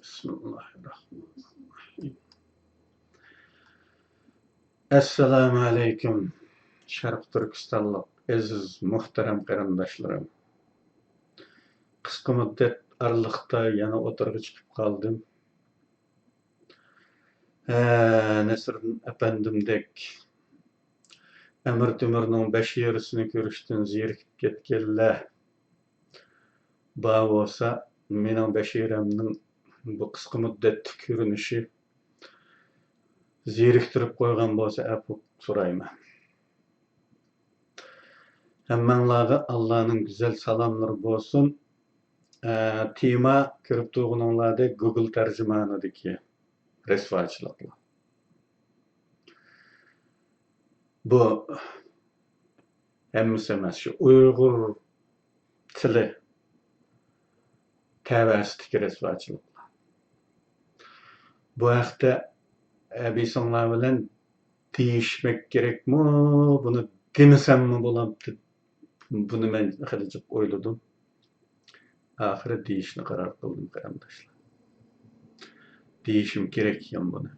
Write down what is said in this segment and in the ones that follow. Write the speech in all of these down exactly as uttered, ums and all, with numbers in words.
بىسمىللاھىررەھمانىررەھىم. ئەسسالامۇئەلەيكۇم، شەرقىي تۈركىستانلىق ئەزىز، مۇھتەرەم قېرىنداشلىرىم. قىسقا مۇددەت ئارىلىقتا يەنە ئوتتۇرىغا چىقىپ قالدىم. ھە، نەسىردىن ئەپەندىمدەك ئەمىر تۆمۈرنىڭ بەشىرىسىنى كۆرۈشتىن زېرىكىپ كەتكەنلەر بار بولسا، مېنىڭ بەشىرەمنىڭ بۇ قىسقا مۇددەتتىك كۆرۈنۈشى زېرىكتۈرۈپ قويغان بولسا، ئەپۇ سورايمەن. ھەممەڭلارغا ئاللانىڭ گۈزەل سالاملىرى بولسۇن. ئە، تېما كۆرۈپ تۇرغىنىڭلاردەك گۇگل تەرجىمانىدىكى رەسۋاچىلىقلار. بۇ ھەممىسى ئەمەس، شۇ ئۇيغۇر تىلى تەۋەسىدىكى رەسۋاچىلىقلار. بۇ ھەقتە ئەبىسىڭلار بىلەن دېيىشمەك كېرەكمۇ، بۇنى دېمىسەممۇ بولامتى؟ بۇنى مەن خېلى جىق ئويلىدىم. ئاخىرى دېيىشنى قارار قىلدىم، قېرىنداشلار. دېيىشىم كېرەك ئىكەن بۇنى.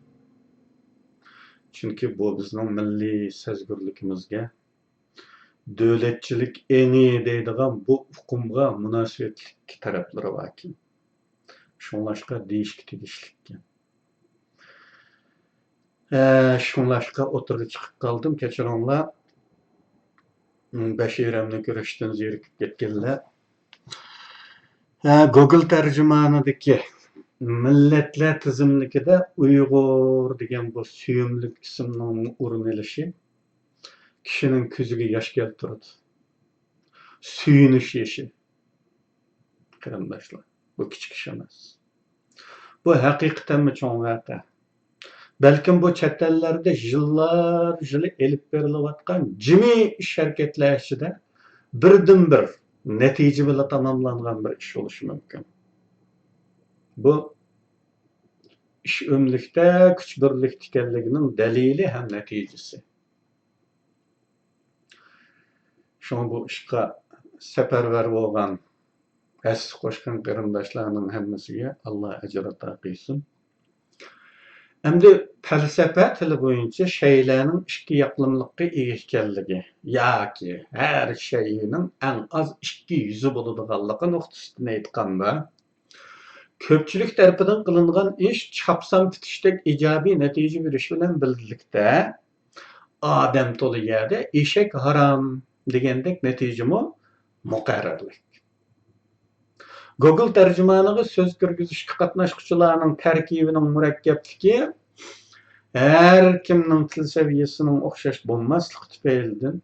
چۈنكى بۇ بىزنىڭ مىللىي سەزگۈرلۈكىمىزگە، دۆلەتچىلىك ئېڭى دەيدىغان بۇ ئۇقۇمغا مۇناسىۋەتلىك تەرەپلىرى باركەن. شۇڭلاشقا دېيىشكە تېگىشلىككەن. ئە، شۇڭلاشقا ئوتتۇرىغا چىقىپ قالدىم، كەچۈرۈڭلار. بەشىرەمنى كۆرۈشتىن زېرىكىپ كەتكەنلەر. ئە، گوگل تەرجىمانىدىكى مىللەتلەر تىزىملىكىدە ئۇيغۇر دېگەن بۇ سۆيۈملۈك ئىسىمنىڭ ئورۇن ئېلىشى كىشىنىڭ كۆزىگە ياش كەلتۈرىدۇ. سۆيۈنۈش يېشى. قېرىنداشلار، بۇ كىچىك ئىش ئەمەس. بۇ ھەقىقەتەنمۇ چوڭ ۋەقە. بەلكىم بۇ چەت ئەللەردە يىللار يىلى ئېلىپ بېرىلىۋاتقان جىمى ئىش-ھەرىكەتلەر ئىچىدە بىردىنبىر نەتىجە بىلەن تاماملانغان بىر ئىش بولۇشى مۇمكىن. بۇ ئىش ئۆملۈكتە، كۈچ بىرلىكتە ئىكەنلىكىنىڭ دەلىلى ھەم نەتىجىسى. شۇڭا بۇ ئىشقا سەپەرۋەر بولغان، ھەسسە قوشقان قېرىنداشلارنىڭ ھەممىسىگە ئاللا ئەجىر ئاتا قىلسۇن. ئەمدى پەلسەپە تىلى بويىچە شەيئىلەرنىڭ ئىككى ياقلىمىلىققا ئىگە ئىكەنلىكى ياكى ھەر شەيئىنىڭ ئەڭ ئاز ئىككى يۈزى بولىدىغانلىقى نۇقتىسىدىن ئېيتقاندا، كۆپچىلىك تەرىپىدىن قىلىنغان ئىش چاپسان پۈتۈشتەك ئىجابىي نەتىجە بېرىش بىلەن بىرلىكتە، ئادەم تولا يەردە ئېشەك ھارام دېگەندەك نەتىجىمۇ مۇقەررەرلىك. گوگل تەرجىمانىغا سۆز كىرگۈزۈشكە قاتناشقۇچىلارنىڭ تەركىبىنىڭ مۇرەككەپلىكى ھەر كىمنىڭ تىل سەۋىيەسىنىڭ ئوخشاش بولماسلىقى تۈپەيلىدىن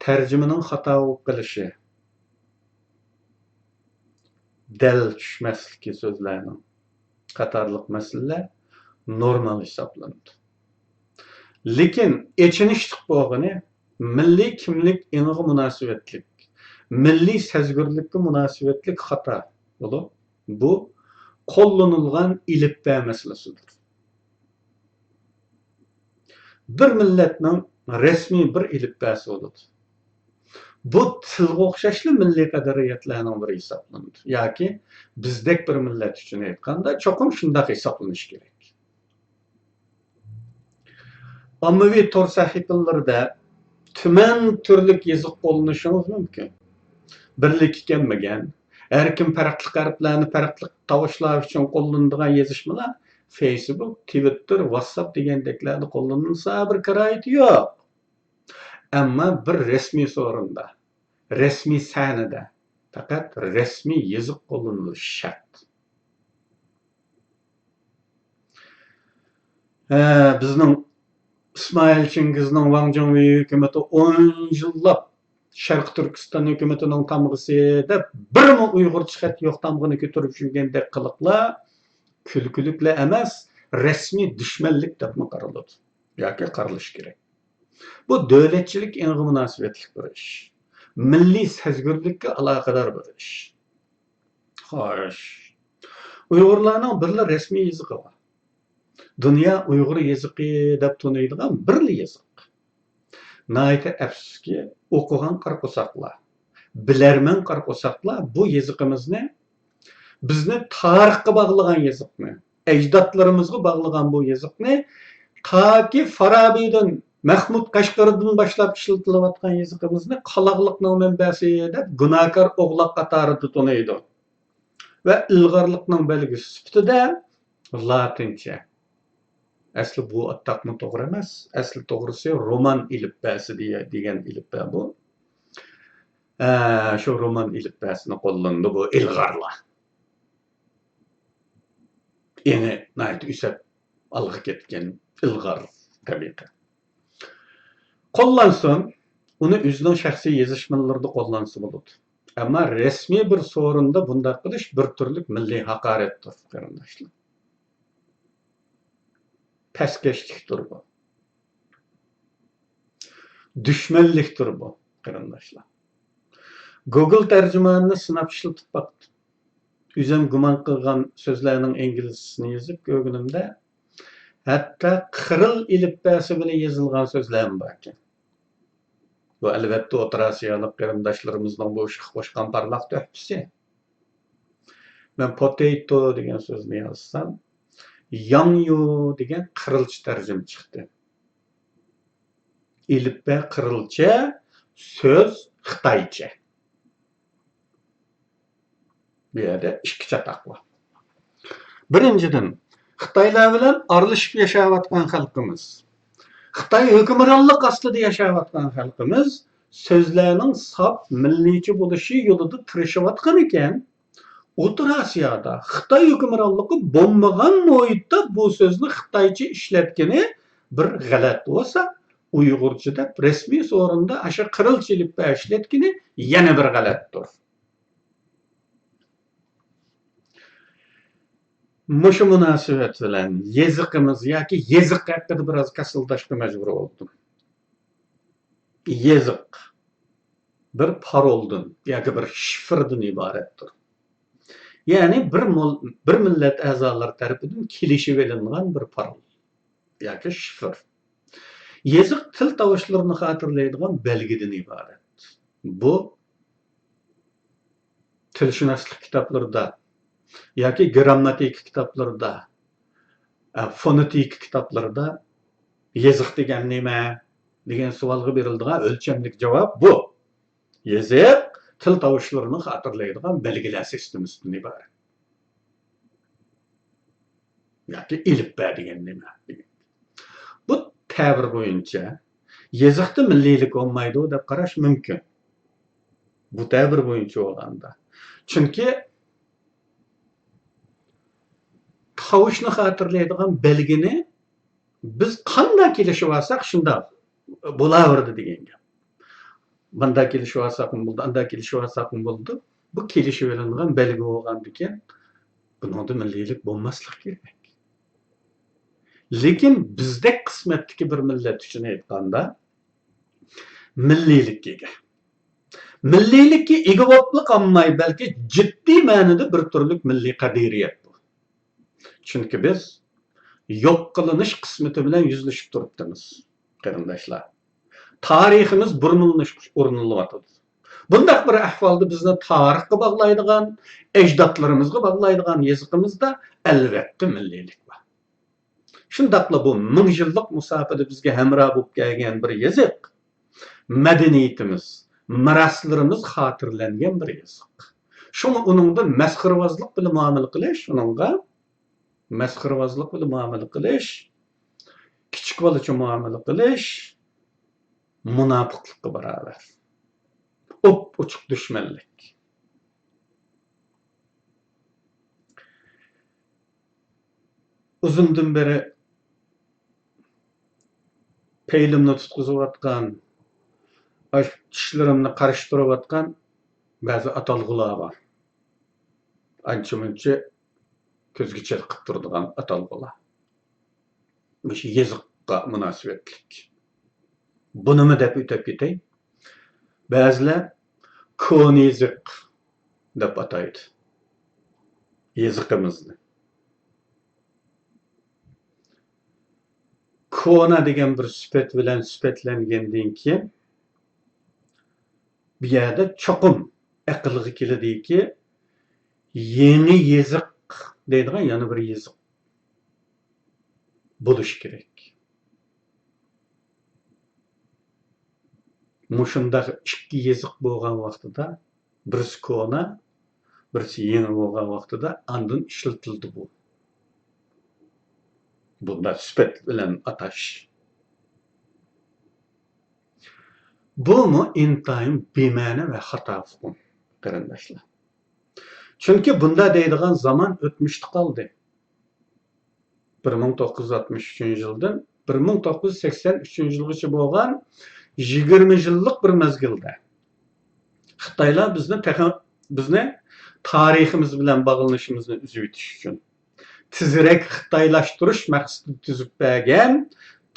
تەرجىمىنىڭ خاتا بولۇپ قېلىشى، دەل چۈشمەسلىكى سۆزلەرنىڭ قاتارلىق مەسىلىلەر نورمال ھېسابلىنىدۇ. لېكىن ئېچىنىشلىق بولغىنى، مىللىي كىملىك ئېڭىغا مۇناسىۋەتلىك، مىللىي سەزگۈرلۈككە مۇناسىۋەتلىك خاتا بولۇپ، بۇ قوللىنىلغان ئېلىپبە مەسىلىسىدۇر. بىر مىللەتنىڭ رەسمىي بىر ئېلىپبەسى بولىدۇ. بۇ تىلغا ئوخشاشلا مىللىي قەدرىيەتلەرنىڭ بىرى ھېسابلىنىدۇ. ياكى بىزدەك بىر مىللەت ئۈچۈن ئېيتقاندا، چوقۇم شۇنداق ھېسابلىنىشى كېرەك. ئاممىۋى تور سەھىپىلىرىدە تۈمەن تۈرلۈك يېزىق قوللىنىشىڭىز مۇمكىن. بىرلىككە كەلمىگەن، ھەر كىم پەرقلىق ھەرپلەرنى پەرقلىق تاۋۇشلار ئۈچۈن قوللىنىدىغان يېزىشمىلار فېيسبۇك، تىۋىتتېر، ۋاتساپ دېگەندەكلەردە قوللىنىلسا بىر كارايىتى يوق. ئەمما بىر رەسمىي سورۇندا، رەسمىي سەھنىدە پەقەت رەسمىي يېزىق قوللىنىلىشى شەرت. ھە، بىزنىڭ ئىسمائىل چىڭگىزنىڭ، ۋاڭ جۇڭۋېي ھۆكۈمىتى ئون يىللاپ شەرقىي تۈركىستان ھۆكۈمىتىنىڭ تامغىسى دەپ بىرمۇ ئۇيغۇرچە خەت يوق تامغىنى كۆتۈرۈپ يۈرگەندەك قىلىقلار كۈلكىلىكلا ئەمەس، رەسمىي دۈشمەنلىك دەپمۇ قارىلىدۇ ياكى قارىلىشى كېرەك. بۇ دۆلەتچىلىك ئېڭىغا مۇناسىۋەتلىك بىر ئىش. مىللىي سەزگۈرلۈككە ئالاقىدار بىر ئىش. خوش. ئۇيغۇرلارنىڭ بىرلا رەسمىي يېزىقى بار. دۇنيا ئۇيغۇر يېزىقى دەپ تونۇيدىغان بىرلا يېزىق. ناھايىتى ئەپسۇسكى، ئوقۇغان قارا قورساقلار، بىلەرمەن قارا قورساقلار بۇ يېزىقىمىزنى بىزنى تارىخقا باغلىغان يېزىقنى، ئەجدادلىرىمىزغا باغلىغان بۇ يېزىقنى، تاكى فارابىدىن، مەخمۇت قەشقىرىدىن باشلاپ ئىشلىتىلىۋاتقان يېزىقىمىزنى قالاقلىقنىڭ مەنبەسى دەپ گۇناھكار ئوغلاق قاتارىدا تونۇيدۇ. ۋە ئىلغارلىقنىڭ بەلگىسى سۈپىتىدە لاتىنچە. ئەسلى بۇ ئاتاقمۇ توغرا ئەمەس. ئەسلى توغرىسى رومان ئېلىپبەسى دېگەن ئېلىپبە بۇ. ئە، شۇ رومان ئېلىپبەسىنى قوللىنىدۇ بۇ ئىلغارلار. ئېڭى ناھايىتى ئۆسۈپ ئالغا كەتكەن ئىلغار تەبىقە. قوللانسۇن، ئۇنى ئۆزىنىڭ شەخسىي يېزىشمىلىرىدا قوللانسا بولىدۇ. ئەمما رەسمىي بىر سورۇندا بۇنداق قىلىش بىر تۈرلۈك مىللىي ھاقارەتتۇر، قېرىنداشلار. پەسكەشلىكتۇر بۇ. دۈشمەنلىكتۇر بۇ، قېرىنداشلار. گوگل تەرجىمانىنى سىناپ ئىشلىتىپ باقتىم. ئۆزۈم گۇمان قىلغان سۆزلەرنىڭ ئىنگلىزچىسىنى يېزىپ كۆرگىنىمدە، ھەتتا قىرىل ئېلىپبەسى بىلەن يېزىلغان سۆزلەرمۇ باركەن. بۇ، ئەلۋەتتە، ئوتتۇرا ئاسىيالىق قېرىنداشلىرىمىزنىڭ بۇ ئىشقا قوشقان پارلاق تۆھپىسى. مەن پوتەيتو دېگەن سۆزنى يازسام، ياڭيۇ دېگەن قىرىلچە تەرجىمە چىقتى. ئېلىپبە قىرىلچە، سۆز خىتايچە. بۇ يەردە ئىككى چاتاق بار. بىرىنچىدىن، خىتايلار بىلەن ئارىلىشىپ ياشاۋاتقان خەلقىمىز، خىتاي ھۆكۈمرانلىق ئاستىدا ياشاۋاتقان خەلقىمىز سۆزلەرنىڭ ساپ مىللىيچە بولۇشى يولىدا تىرىشىۋاتقان ئىكەن. ئوتتۇرا ئاسىيادا خىتاي ھۆكۈمرانلىقى بولمىغان مۇھىتتا بۇ سۆزنى خىتايچە ئىشلەتكىنى بىر غەلەت بولسا، ئۇيغۇرچە دەپ رەسمىي سورۇندا ئاشۇ قىرىلچە ئېلىپبە ئىشلەتكىنى يەنە بىر غەلەتتۇر. مۇشۇ مۇناسىۋەت بىلەن يېزىقىمىز ياكى يېزىق ھەققىدە بىراز كاسىلداشقا مەجبۇر بولدۇم. يېزىق بىر پارولدىن ياكى بىر شىفىردىن ئىبارەتتۇر. يەنى بىر مول-، بىر مىللەت ئەزالىرى تەرىپىدىن كېلىشىۋېلىنغان بىر پارول ياكى شىفىر. يېزىق تىل تاۋۇشلىرىنى خاتىرىلەيدىغان بەلگىدىن ئىبارەت. بۇ تىلشۇناسلىق كىتابلىرىدا ياكى گىرامماتىكا كىتابلىرىدا، ئە، فونېتىكا كىتابلىرىدا يېزىق دېگەن نېمە دېگەن سوئالغا بېرىلىدىغان ئۆلچەملىك جاۋاب بۇ. يېزىق تىل تاۋۇشلىرىنى خاتىرىلەيدىغان بەلگىلەر سىستېمىسىدىن ئىبارەت. ياكى ئېلىپبە دېگەن نېمە؟ بۇ تەبىر بويىچە يېزىقتا مىللىيلىك بولمايدۇ دەپ قاراش مۇمكىن. بۇ تەبىر بويىچە بولغاندا. چۈنكى تاۋۇشنى خاتىرىلەيدىغان بەلگىنى بىز قانداق كېلىشىۋالساق، شۇنداق بولاۋېرىدۇ دېگەن گەپ. مۇنداق كېلىشىۋالساقمۇ بولىدۇ، ئانداق كېلىشىۋالساقمۇ بولىدۇ. بۇ كېلىشىۋېلىنغان بەلگە بولغاندىكىن، بۇنىڭدا مىللىيلىك بولماسلىق كېرەك. لېكىن بىزدەك قىسمەتتىكى بىر مىللەت ئۈچۈن ئېيتقاندا، مىللىيلىككە ئىگە. مىللىيلىككە ئىگە بولۇپلا قالماي، بەلكى جىددىي مەنىدە بىر تۈرلۈك مىللىي قەدرىيەت بۇ. چۈنكى بىز يوق قىلىنىش قىسمىتى بىلەن يۈزلىشىپ تۇرۇپتىمىز، قېرىنداشلار. تارىخىمىز بۇرمىلىنىشقا ئۇرۇنۇلۇۋاتىدۇ. بۇنداق بىر ئەھۋالدا بىزنى تارىخقا باغلايدىغان، ئەجدادلىرىمىزغا باغلايدىغان يېزىقىمىزدا، ئەلۋەتتە، مىللىيلىك بار. شۇنداقلا بۇ مىڭ يىللىق مۇساپىدە بىزگە ھەمراھ بولۇپ كەلگەن بىر يېزىق، مەدەنىيىتىمىز، مىراسلىرىمىز خاتىرىلەنگەن بىر يېزىق. شۇڭا ئۇنىڭدا مەسخىرىۋازلىق بىلەن مۇئامىلە قىلىش، ئۇنىڭغا مەسخىرىۋازلىق بىلەن مۇئامىلە قىلىش، كىچىك بالىچە مۇئامىلە قىلىش مۇناپىقلىققا باراۋەر. ئوپئوچۇق دۈشمەنلىك. ئۇزۇندىن بېرى پەيلىمنى تۇتقۇزۇۋاتقان، ئاشۇ چىشلىرىمنى قارشى تۇرۇۋاتقان بەزى ئاتالغۇلار بار. ئانچە-مۇنچە كۆزگە چېلىقىپ تۇرىدىغان ئاتالغۇلار. مۇشۇ يېزىققا مۇناسىۋەتلىك. بۇنىمۇ دەپ ئۆتۈپ كېتەي. بەزىلەر كونا يېزىق دەپ ئاتايدۇ يېزىقىمىزنى. كونا دېگەن بىر سۈپەت بىلەن سۈپەتلەنگەندىن كېيىن، بۇ يەردە چوقۇم ئەقىلگە كېلىدۇكى، يېڭى يېزىق دەيدىغان يەنە بىر يېزىق بولۇشى كېرەك. مۇشۇنداق ئىككى يېزىق بولغان ۋاقتىدا، بىرسى كونا، بىرسى يېڭى بولغان ۋاقتىدا ئاندىن ئىشلىتىلىدۇ بۇ. بۇنداق سۈپەت بىلەن ئاتاش. بۇمۇ ئىنتايىن بىمەنە ۋە خاتا ئۇقۇم، قېرىنداشلار. چۈنكى بۇنداق دەيدىغان زامان ئۆتمۈشتە قالدى. بىر مىڭ توققۇز يۈز ئاتمىش ئۈچىنچى يىلدىن بىر مىڭ توققۇز يۈز سەكسەن ئۈچىنچى يىلغىچە بولغان يىگىرمە يىللىق بىر مەزگىلدە خىتايلار بىزنى تېخى، بىزنى تارىخىمىز بىلەن باغلىنىشىمىزنى ئۈزۈۋېتىش ئۈچۈن، تېزرەك خىتايلاشتۇرۇش مەقسىتىدە تۈزۈپ بەرگەن،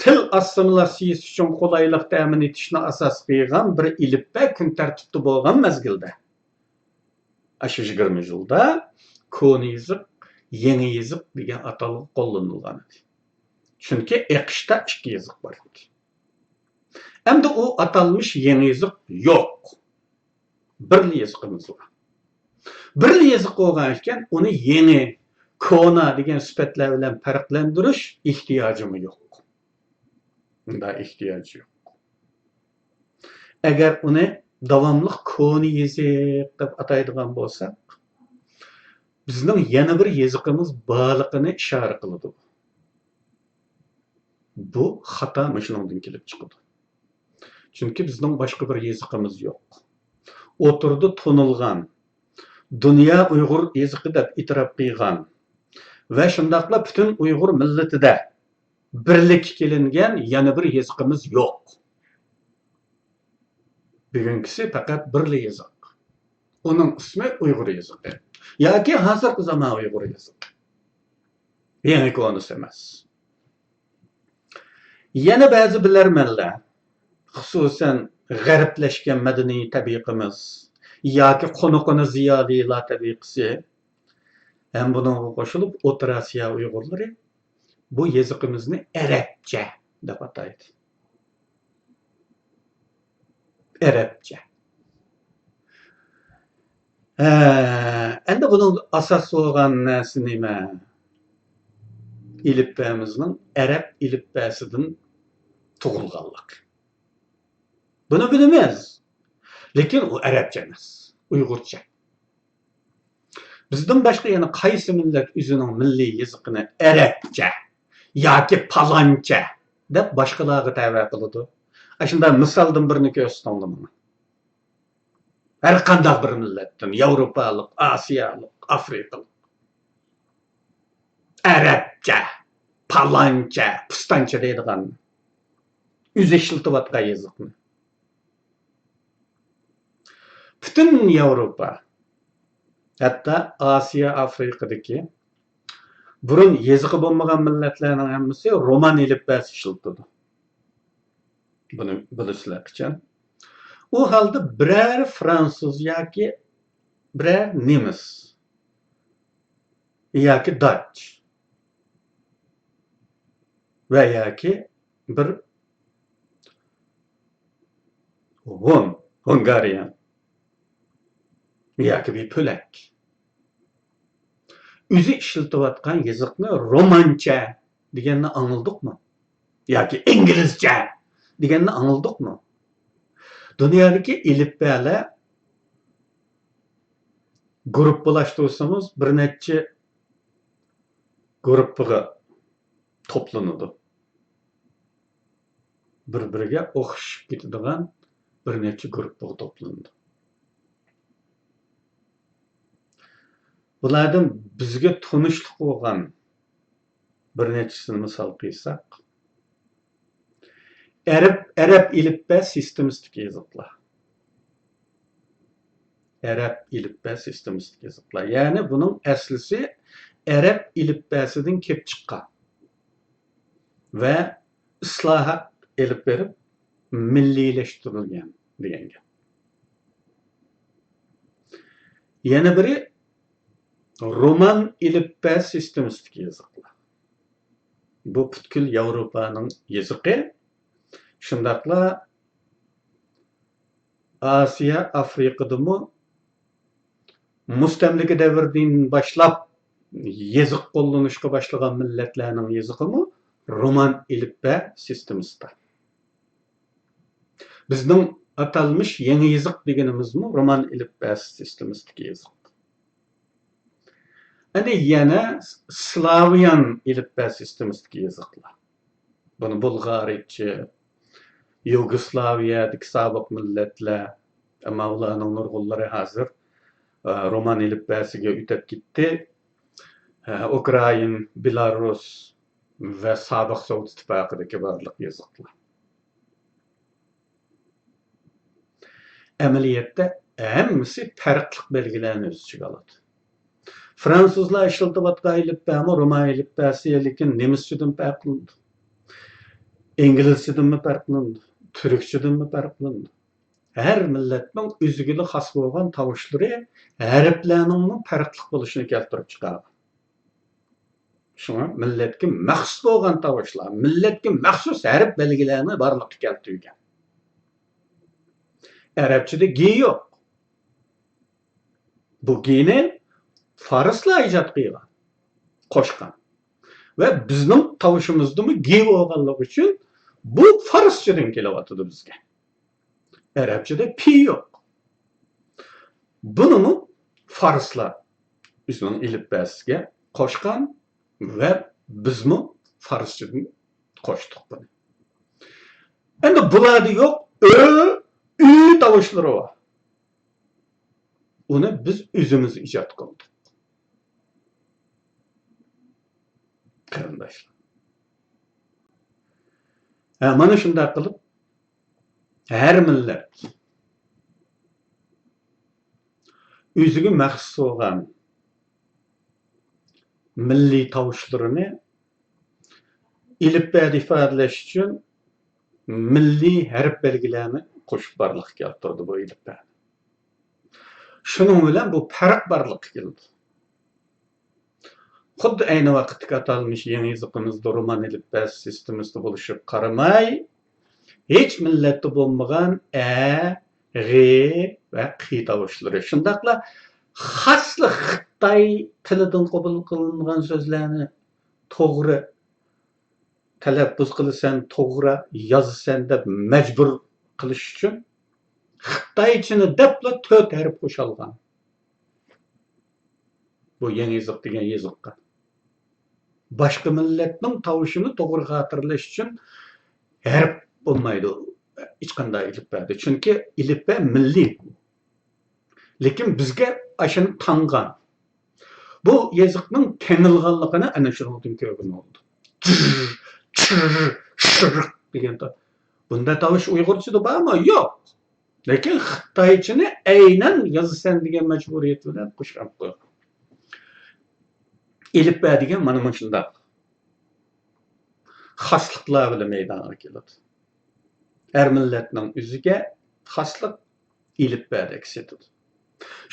تىل ئاسسىمىلياتسىيىسى ئۈچۈن قولايلىق تەمىن ئېتىشنى ئاساس قىلغان بىر ئېلىپبە كۈن تەرتىپتە بولغان مەزگىلدە، ئاشۇ يىگىرمە يىلدا كونا يېزىق، يېڭى يېزىق دېگەن ئاتالغۇ قوللىنىلغان ئىدى. چۈنكى ئېقىشتا ئىككى يېزىق بار ئىدى. ئەمدى ئۇ ئاتالمىش يېڭى يېزىق يوق. بىرلا يېزىقىمىز بار. بىرلا يېزىق بولغان ئىكەن، ئۇنى يېڭى، كونا دېگەن سۈپەتلەر بىلەن پەرقلەندۈرۈش ئېھتىياجىمۇ يوق. ئۇنداق ئېھتىياج يوق. ئەگەر ئۇنى داۋاملىق كونا يېزىق دەپ ئاتايدىغان بولساق، بىزنىڭ يەنە بىر يېزىقىمىز بارلىقىنى ئىشارە قىلىدۇ. بۇ خاتا مۇشۇنىڭدىن كېلىپ چىقىدۇ. چۈنكى بىزنىڭ باشقا بىر يېزىقىمىز يوق. ئوتتۇرىدا تونۇلغان، دۇنيا ئۇيغۇر يېزىقى دەپ ئېتىراپ قىلغان ۋە شۇنداقلا پۈتۈن ئۇيغۇر مىللىتىدە بىرلىككە كېلىنگەن يەنە بىر يېزىقىمىز يوق. بۈگۈنكىسى پەقەت بىرلا يېزىق. ئۇنىڭ ئىسمى ئۇيغۇر يېزىقى ياكى ھازىرقى زامان ئۇيغۇر يېزىقى. يېڭى كونىسى ئەمەس. يەنە بەزى بىلەرمەنلەر، خۇسۇسەن، غەربلەشكەن مەدەنىي تەبىقىمىز ياكى قونۇقىنى زىيالىيلار تەبىقىسى ھەم بۇنىڭغا قوشۇلۇپ ئوتتۇرا ئاسىيا ئۇيغۇرلىرى بۇ يېزىقىمىزنى ئەرەبچە دەپ ئاتايدۇ. ئەرەبچە. ھە، ئەمدى بۇنىڭ ئاساس بولغان نەرسە نېمە؟ ئېلىپبەمىزنىڭ ئەرەب ئېلىپبەسىدىن تۇغۇلغانلىقى. بۇنى بىلىمىز. لېكىن ئۇ ئەرەبچە ئەمەس، ئۇيغۇرچە. بىزدىن باشقا يەنە قايسى مىللەت ئۆزىنىڭ مىللىي يېزىقىنى ئەرەبچە ياكى پالانچە دەپ باشقىلارغا تەۋە قىلىدۇ؟ ئاشۇنداق مىسالدىن بىرنى كۆرسىتىڭلار ماڭا. ھەر قانداق بىر مىللەتتىن، ياۋروپالىق، ئاسىيالىق، ئافرىقىلىق. ئەرەبچە، پالانچە، پۇستانچە دەيدىغان، ئۆزى ئىشلىتىۋاتقان يېزىقنى. پۈتۈن ياۋروپا، ھەتتا ئاسىيا، ئافرىقىدىكى بۇرۇن يېزىقى بولمىغان مىللەتلەرنىڭ ھەممىسى رومان ئېلىپبەسى ئىشلىتىدۇ. بۇنى بىلىسىلەر قاچان؟ ئۇ ھالدا بىرەر فرانسۇز ياكى بىرەر نېمىس ياكى داچ ۋە ياكى بىر ھون، ھونگارىيە ياكى بىر پۆلەك ئۆزى ئىشلىتىۋاتقان يېزىقنى رومانچە دېگەننى ئاڭلىدۇقمۇ؟ ياكى ئىنگلىزچە دېگەننى ئاڭلىدۇقمۇ؟ دۇنيادىكى ئېلىپبەلەر گۇرۇپپىلاشتۇرسىڭىز، بىر نەچچە گۇرۇپپىغا توپلىنىدۇ. بىر-بىرىگە ئوخشىشىپ كېتىدىغان بىر نەچچە گۇرۇپپىغا توپلىنىدۇ. بۇلاردىن بىزگە تونۇشلۇق بولغان بىر نەچچىسىنى مىسال قىلساق، ئەرەب، ئەرەب ئېلىپبە سىستېمىسىدىكى يېزىقلار. ئەرەب ئېلىپبە سىستېمىسىدىكى يېزىقلار. يەنى بۇنىڭ ئەسلىسى ئەرەب ئېلىپبەسىدىن كېلىپ چىققان ۋە ئىسلاھات ئېلىپ بېرىپ مىللىيلەشتۈرۈلگەن دېگەن گەپ. يەنە بىرى رومان ئېلىپبە سىستېمىسىدىكى يېزىقلار. بۇ پۈتكۈل ياۋروپانىڭ يېزىقى. شۇنداقلا ئاسىيا، ئافرىقىدىمۇ مۇستەملىكە دەۋرىدىن باشلاپ يېزىق قوللىنىشقا باشلىغان مىللەتلەرنىڭ يېزىقىمۇ رومان ئېلىپبە سىستېمىسىدا. بىزنىڭ ئاتالمىش يېڭى يېزىق دېگىنىمىزمۇ رومان ئېلىپبە سىستېمىسىدىكى يېزىق. ئەنە يەنە سلاۋيان ئېلىپبە سىستېمىسىدىكى يېزىقلار. بۇنى بۇلغارىيچە، يۇگوسلاۋىيەدىكى سابىق مىللەتلەر، ئەمما ئۇلارنىڭ نۇرغۇنلىرى ھازىر، ئە، رومان ئېلىپبەسىگە ئۆتۈپ كەتتى. ئە، ئۇكرائىن، بېلاروس ۋە سابىق سوۋېت ئىتتىپاقىدىكى بارلىق يېزىقلار. ئەمەلىيەتتە ھەممىسى پەرقلىق بەلگىلەرنى ئۆز ئىچىگە ئالىدۇ. فرانسۇزلار ئىشلىتىۋاتقان ئېلىپبەمۇ رومان ئېلىپبەسى، لېكىن نېمىسچىدىن پەرقلىنىدۇ. ئىنگلىزچىدىنمۇ پەرقلىنىدۇ. تۈركچىدىنمۇ پەرقلىنىدۇ. ھەر مىللەتنىڭ ئۆزىگىلا خاس بولغان تاۋۇشلىرى، ھەرپلەرنىڭمۇ پەرقلىق بولۇشىنى كەلتۈرۈپ چىقارغان. شۇڭا مىللەتكە مەخسۇس بولغان تاۋۇشلار، مىللەتكە مەخسۇس ھەرپ بەلگىلەرنى بارلىققا كەلتۈرگەن. ئەرەبچىدە گې يوق. بۇ گېنى فارسلار ئىجاد قىلغان، قوشقان. ۋە بىزنىڭ تاۋۇشىمىزدىمۇ گې بولغانلىقى ئۈچۈن بۇ فارسچىدىن كېلىۋاتىدۇ بىزگە. ئەرەبچىدە پى يوق. بۇنىمۇ فارسلار ئۆزىنىڭ ئېلىپبەسىگە قوشقان ۋە بىزمۇ فارسچىدىن قوشتۇق بۇنى. ئەمدى بۇلاردا يوق ئۆ، ئۈ تاۋۇشلىرى بار. ئۇنى بىز ئۆزىمىز ئىجاد قىلدۇق. قېرىنداشلار. ھە، مانا شۇنداق قىلىپ، ھەر مىللەت ئۆزىگە مەخسۇس بولغان مىللىي تاۋۇشلىرىنى ئېلىپبەدە ئىپادىلەش ئۈچۈن مىللىي ھەرپ بەلگىلەرنى قوشۇپ بارلىققا كەلتۈردى بۇ ئېلىپبەنى. شۇنىڭ بىلەن بۇ پەرق بارلىققا كېلىدۇ. خۇددى ئەينى ۋاقىتتىكى ئاتالمىش يېڭى يېزىقىمىزدا رومان ئېلىپبە سىستېمىسىدا بولۇشىغا قارىماي، ھېچ مىللەتتە بولمىغان ئە، غې ۋە قې تاۋۇشلىرى، شۇنداقلا خاسلا خىتاي تىلىدىن قوبۇل قىلىنغان سۆزلەرنى توغرا تەلەپپۇز قىلىسەن، توغرا يازىسەن دەپ مەجبۇر قىلىش ئۈچۈن خىتايچىنى دەپلا تۆت ھەرپ قوشالغان. بۇ يېڭى يېزىق دېگەن يېزىققا. باشقا مىللەتنىڭ تاۋۇشىنى توغرا خاتىرىلەش ئۈچۈن ھەرپ بولمايدۇ ھېچقانداق ئېلىپبەدە. چۈنكى ئېلىپبە مىللىي. لېكىن بىزگە ئاشۇنى تاڭغان. بۇ يېزىقنىڭ تېڭىلغانلىقىنى ئەنە شۇنىڭدىن كۆرگىلى بولىدۇ. چىر، چىر، شىرق دېگەن تا-، بۇنداق تاۋۇش ئۇيغۇرچىدا بارمۇ؟ يوق. لېكىن خىتايچىنى ئەينەن يازىسەن دېگەن مەجبۇرىيەت بىلەن قوشۇپ قويغان. ئېلىپبە دېگەن مانا مۇشۇنداق خاسلىقلار بىلەن مەيدانغا كېلىدۇ. ھەر مىللەتنىڭ ئۆزىگە خاسلىق ئېلىپبەدە ئەكس ئېتىدۇ.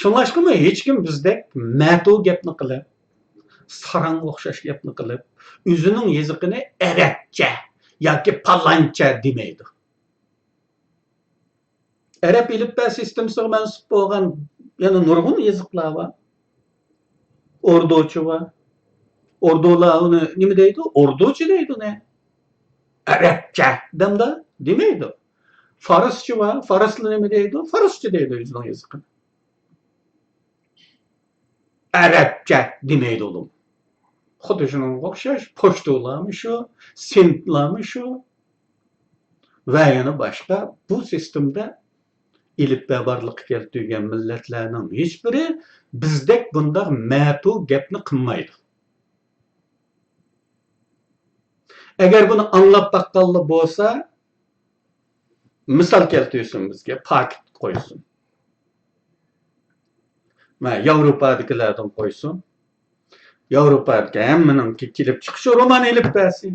شۇڭلاشقىمۇ ھېچكىم بىزدەك مەتۇ گەپنى قىلىپ، ساراڭغا ئوخشاش گەپنى قىلىپ، ئۆزىنىڭ يېزىقىنى ئەرەبچە ياكى پالانچە دېمەيدۇ. ئەرەب ئېلىپبە سىستېمىسىغا مەنسۇپ بولغان يەنە نۇرغۇن يېزىقلار بار. ئوردۇچە بار. ئوردۇلار ئۇنى نېمە دەيدۇ؟ ئوردۇچە دەيدۇ، نە؟ ئەرەبچە دەمدۇ؟ دېمەيدۇ. فارسچە بار. فارسلار نېمە دەيدۇ؟ فارسچە دەيدۇ ئۆزىنىڭ يېزىقىنى. ئەرەبچە دېمەيدۇ ئۇلار. خۇددى شۇنىڭغا ئوخشاش پۇشتۇلارمۇ شۇ، سىنتلارمۇ شۇ ۋە يەنە باشقا بۇ سىستېمىدا ئېلىپبە بارلىققا كەلتۈرگەن مىللەتلەرنىڭ ھېچبىرى بىزدەك بۇنداق مەتۇ گەپنى قىلمايدۇ. ئەگەر بۇنى ئاڭلاپ باققانلا بولسا، مىسال كەلتۈرسۇن بىزگە، پاكىت قويسۇن. مە، ياۋروپادىكىلەردىن قويسۇن. ياۋروپادىكى ھەممىنىڭكى كېلىپ چىقىشى رومان ئېلىپبەسى.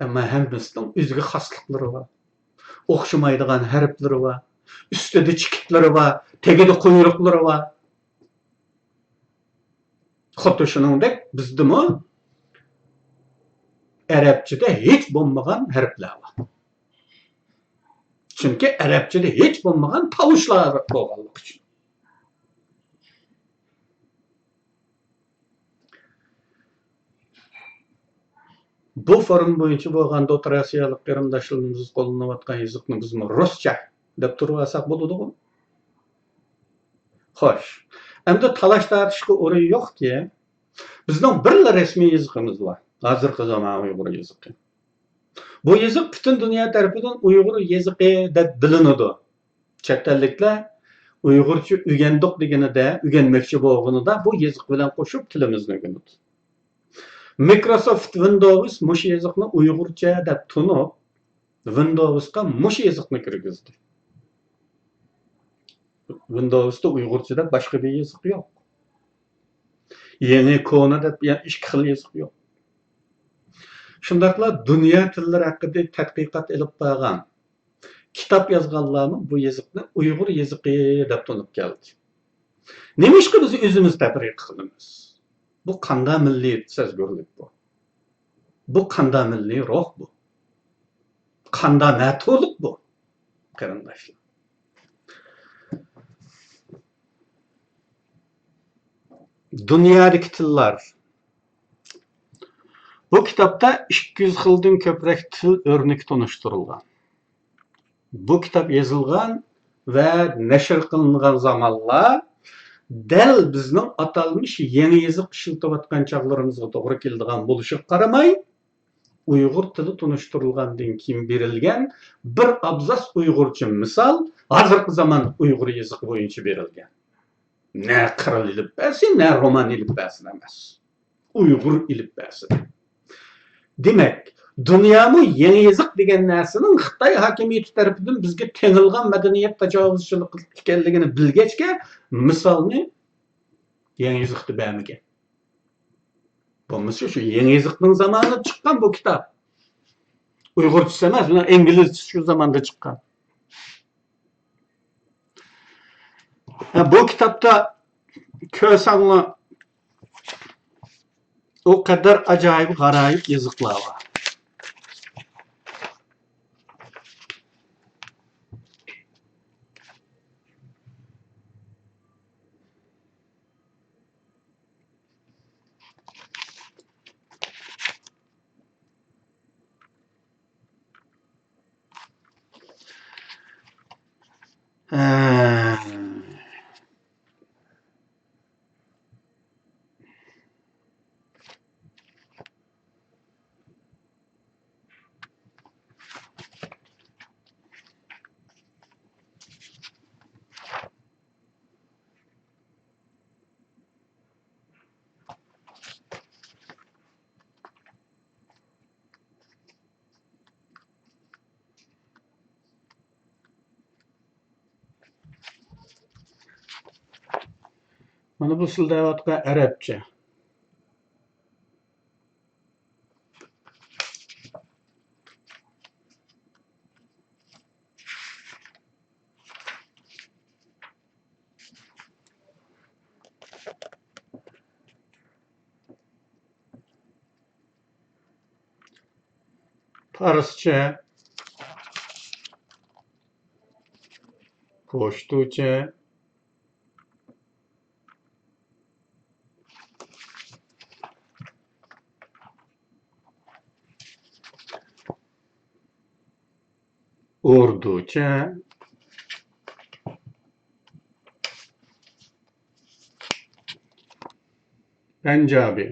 ئەمما ھەممىسىنىڭ ئۆزىگە خاسلىقلىرى بار. ئوخشىمايدىغان ھەرپلىرى بار. ئۈستىدە چېكىتلىرى بار، تېگىدە قۇيرۇقلىرى بار. خۇددى شۇنىڭدەك بىزدىمۇ ئەرەبچىدە ھېچ بولمىغان ھەرپلەر بار. چۈنكى ئەرەبچىدە ھېچ بولمىغان تاۋۇشلار بولغانلىقى ئۈچۈن. بۇ فورۇم بويىچە بولغان دوتتۇرا ئاسىيالىق قېرىنداشلىرىمىز قوللىنىۋاتقان يېزىقنى بىزمۇ رۇسچە دەپ تۇرۇۋالساق بولىدىغۇ؟ خوش. ئەمدى تالاش-تارتىشقا ئورۇن يوقكى، بىزنىڭ بىرلا رەسمىي يېزىقىمىز بار. ھازىرقى زامان ئۇيغۇر يېزىقى. بۇ يېزىق پۈتۈن دۇنيا تەرىپىدىن ئۇيغۇر يېزىقى دەپ بىلىنىدۇ. چەت ئەللىكلەر ئۇيغۇرچە ئۆگەندۇق دېگىنىدە، ئۆگەنمەكچى بولغىنىدا بۇ يېزىق بىلەن قوشۇپ تىلىمىزنى ئۆگىنىدۇ. مىكروسوفت ۋىندوۋس مۇشۇ يېزىقنى ئۇيغۇرچە دەپ تونۇپ، ۋىندوۋسقا مۇشۇ يېزىقنى كىرگۈزدى. ۋىندوۋستا ئۇيغۇرچە دەپ باشقا بىر يېزىق يوق. يېڭى، كونا دەپ يەنە ئىككى خىل يېزىق يوق. شۇنداقلا دۇنيا تىللىرى ھەققىدە تەتقىقات ئېلىپ بارغان، كىتاب يازغانلارمۇ بۇ يېزىقنى ئۇيغۇر يېزىقى دەپ تونۇپ كەلدى. نېمىشقا بىز ئۆزىمىز تەپرىقە قىلىمىز؟ بۇ قانداق مىللىي سەزگۈرلۈك بۇ؟ بۇ قانداق مىللىي روھ بۇ؟ قانداق مەتۇرلۇق بۇ؟ قېرىنداشلار. دۇنيادىكى تىللار. بۇ كىتابتا ئىككى يۈز خىلدىن كۆپرەك تىل ئۆرنىكى تونۇشتۇرۇلغان. بۇ كىتاب يېزىلغان ۋە نەشر قىلىنغان زامانلار دەل بىزنىڭ ئاتالمىش يېڭى يېزىق ئىشلىتىۋاتقان چاغلىرىمىزغا توغرا كېلىدىغان بولۇشىغا قارىماي، ئۇيغۇر تىلى تونۇشتۇرۇلغاندىن كېيىن بېرىلگەن بىر ئابزاس ئۇيغۇرچە مىسال ھازىرقى زامان ئۇيغۇر يېزىقى بويىچە بېرىلگەن. نە قىرىل ئېلىپبەسى، نە رومان ئېلىپبەسى ئەمەس. ئۇيغۇر ئېلىپبەسى. دېمەك، دۇنيامۇ يېڭى يېزىق دېگەن نەرسىنىڭ خىتاي ھاكىمىيىتى تەرىپىدىن بىزگە تېڭىلغان مەدەنىيەت تاجاۋۇزچىلىقى ئىكەنلىكىنى بىلگەچكە، مىسالنى يېڭى يېزىقتا بەرمىگەن. بولمىسا شۇ يېڭى يېزىقنىڭ زامانىدا چىققان بۇ كىتاب. ئۇيغۇرچىسى ئەمەس، بۇنىڭ ئىنگلىزچىسى شۇ زاماندا چىققان. ھە، بۇ كىتابتا كۆرسەڭلار، ئۇ قەدەر ئاجايىپ غارايىپ يېزىقلار بار. ھە. مانا بۇ سىلدەۋاتقان ئەرەبچە. پارسچە، پوشتۇچە، ئوردۇچە، پەنجابى.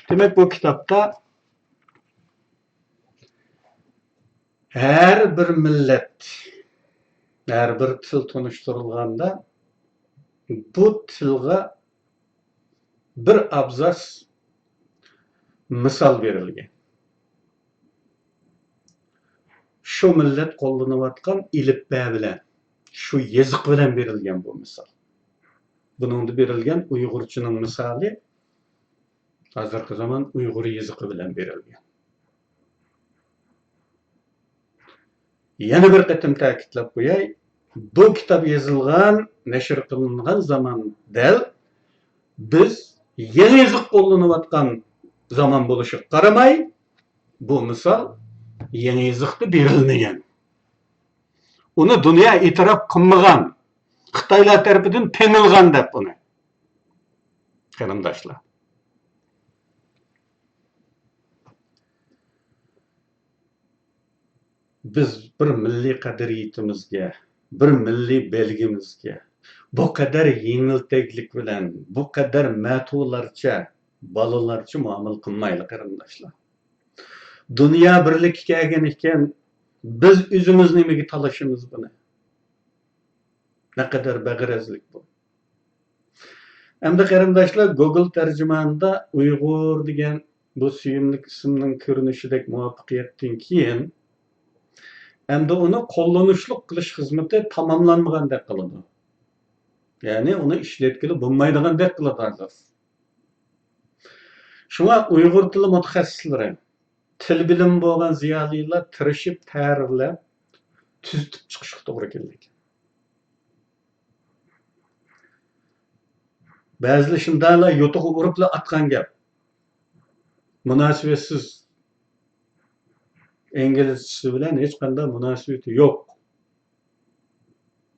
دېمەك، بۇ كىتابتا ھەر بىر مىللەت، ھەر بىر تىل تونۇشتۇرۇلغاندا، بۇ تىلغا بىر ئابزاس مىسال بېرىلگەن. شۇ مىللەت قوللىنىۋاتقان ئېلىپبە بىلەن، شۇ يېزىق بىلەن بېرىلگەن بۇ مىسال. بۇنىڭدا بېرىلگەن ئۇيغۇرچىنىڭ مىسالى ھازىرقى زامان ئۇيغۇر يېزىقى بىلەن بېرىلگەن. يەنە بىر قېتىم تەكىتلەپ قوياي، بۇ كىتاب يېزىلغان، نەشر قىلىنغان زامان دەل بىز يېڭى يېزىق قوللىنىۋاتقان زامان بولۇشىغا قارىماي، بۇ مىسال يېڭى يېزىقتا بېرىلمىگەن. ئۇنى دۇنيا ئېتىراپ قىلمىغان، خىتايلار تەرىپىدىن تېڭىلغان دەپ ئۇنى. قېرىنداشلار. بىز بىر مىللىي قەدرىيىتىمىزگە، بىر مىللىي بەلگىمىزگە بۇ قەدەر يېڭىلتەكلىك بىلەن، بۇ قەدەر مەتۇلارچە، بالىلارچە مۇئامىلە قىلمايلى، قېرىنداشلار. دۇنيا بىرلىككە كەلگەن ئىكەن، بىز ئۆزىمىز نېمىگە تالىشىمىز بۇنى؟ نەقەدەر بەغەرەزلىك بۇ! ئەمدى قېرىنداشلار، گوگل تەرجىمانىدا ئۇيغۇر دېگەن بۇ سۆيۈملۈك ئىسىمنىڭ كۆرۈنۈشىدەك مۇۋەپپەقىيەتتىن كېيىن، ئەمدى ئۇنى قوللىنىشلىق قىلىش خىزمىتى تاماملانمىغاندەك قىلىدۇ. يەنى ئۇنى ئىشلەتكىلى بولمايدىغاندەك قىلىدۇ ھازىر. شۇڭا ئۇيغۇر تىلى مۇتەخەسسىسلىرى، تىل بىلىمى بولغان زىيالىيلار تىرىشىپ تەھرىرلەپ، تۈزىتىپ چىقىشقا توغرا كېلىدىكەن. بەزىلەر شۇنداقلا يوتىغا ئۇرۇپلا ئاتقان گەپ. مۇناسىۋەتسىز، ئىنگلىزچىسى بىلەن ھېچقانداق مۇناسىۋىتى يوق.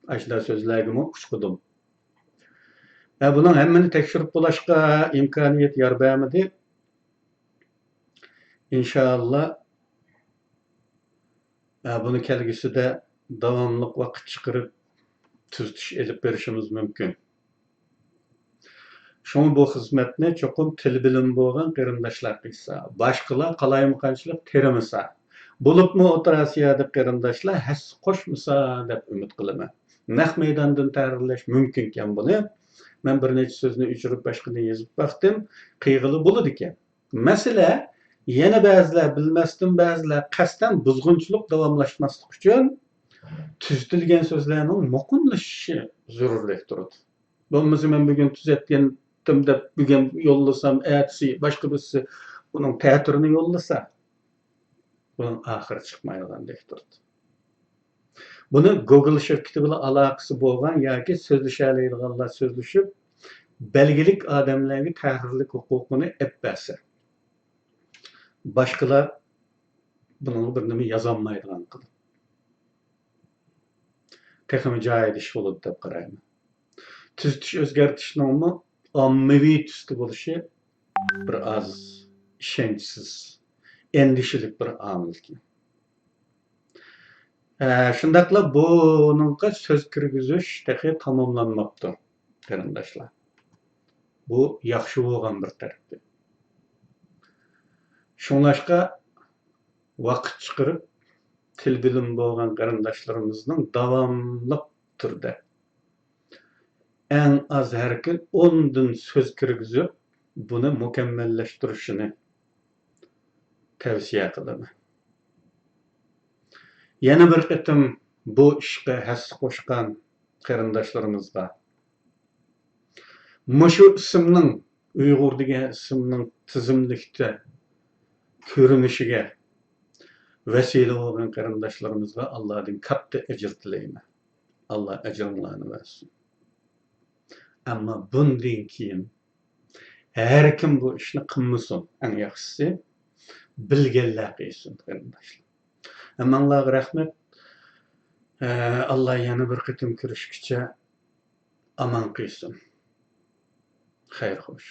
ئاشۇنداق سۆزلەرگىمۇ ئۇچقۇدۇم. ھە، بۇنىڭ ھەممىنى تەكشۈرۈپ بولاشقا ئىمكانىيەت يار بەرمىدى. ئىنشائاللا، ھە، بۇنى كەلگۈسىدە داۋاملىق ۋاقىت چىقىرىپ تۈزىتىش ئېلىپ بېرىشىمىز مۇمكىن. شۇڭا بۇ خىزمەتنى چوقۇم تىل بىلىمى بولغان قېرىنداشلار قىلسا، باشقىلار قالايمىقانچىلىق تېرىمىسا، بولۇپمۇ ئوتتۇرا ئاسىيادىكى قېرىنداشلار ھەسسە قوشمىسا دەپ ئۈمىد قىلىمەن. نەق مەيداندىن تەھرىرلەش مۇمكىنكەن بۇنى. مەن بىر نەچچە سۆزنى ئۆچۈرۈپ باشقىنى يېزىپ باقتىم. قىلغىلى بولىدىكەن. مەسىلە، يەنە بەزىلەر، بىلمەستىن بەزىلەر قەستەن بۇزغۇنچىلىق داۋاملاشماسلىق ئۈچۈن تۈزىتىلگەن سۆزلەرنىڭ مۇقىملىشىشى زۆرۈردەك تۇرىدۇ. بولمىسا مەن بۈگۈن تۈزەتكەنتىم دەپ بۈگۈن يوللىسام، ئەتىسى باشقا بىرسى بۇنىڭ تەتۈرىنى يوللىسا، بۇنىڭ ئاخىرى چىقمايدىغاندەك تۇرىدۇ. بۇنى گوگل شىركىتى بىلەن ئالاقىسى بولغان ياكى سۆزلىشەلەيدىغانلار سۆزلىشىپ، بەلگىلىك ئادەملەرگە تەھرىرلىك ھوقۇقىنى ئېلىپ بەرسە، باشقىلار بۇنىڭغا بىر نېمە يازالمايدىغان قىلىپ، تېخىمۇ جايىدا ئىش بولىدۇ دەپ قارايمەن. تۈزىتىش ئۆزگەرتىشنىڭمۇ ئاممىۋى تۈستە بولۇشى بىر ئاز ئىشەنچسىز، ئەندىشىلىك بىر ئامىلكەن. ھە، شۇنداقلا بۇنىڭغا سۆز كىرگۈزۈش تېخى تاماملانماپتۇ، قېرىنداشلار. بۇ ياخشى بولغان بىر تەرىپى. شۇڭلاشقا ۋاقىت چىقىرىپ، تىل بىلىمى بولغان قېرىنداشلىرىمىزنىڭ داۋاملىق تۈردە ئەڭ ئاز ھەر كۈن ئوندىن سۆز كىرگۈزۈپ، بۇنى مۇكەممەللەشتۈرۈشىنى تەۋسىيە قىلىمەن. يەنە بىر قېتىم بۇ ئىشقا ھەسسە قوشقان قېرىنداشلىرىمىزغا، مۇشۇ ئىسىمنىڭ، ئۇيغۇر دېگەن ئىسىمنىڭ تىزىملىكتە كۆرۈنۈشىگە ۋەسىلە بولغان قېرىنداشلىرىمىزغا ئاللادىن كاتتا ئەجىر تىلەيمەن. ئاللا ئەجرىڭلارنى بەرسۇن. ئەمما بۇندىن كېيىن ھەر كىم بۇ ئىشنى قىلمىسۇن. ئەڭ ياخشىسى، بىلگەنلەر قىلسۇن، قېرىنداشلار. ھەممىڭلارغا رەھمەت. ئە، ئاللا يەنە بىر قېتىم كۆرۈشكىچە ئامان قىلسۇن. خەير خوش.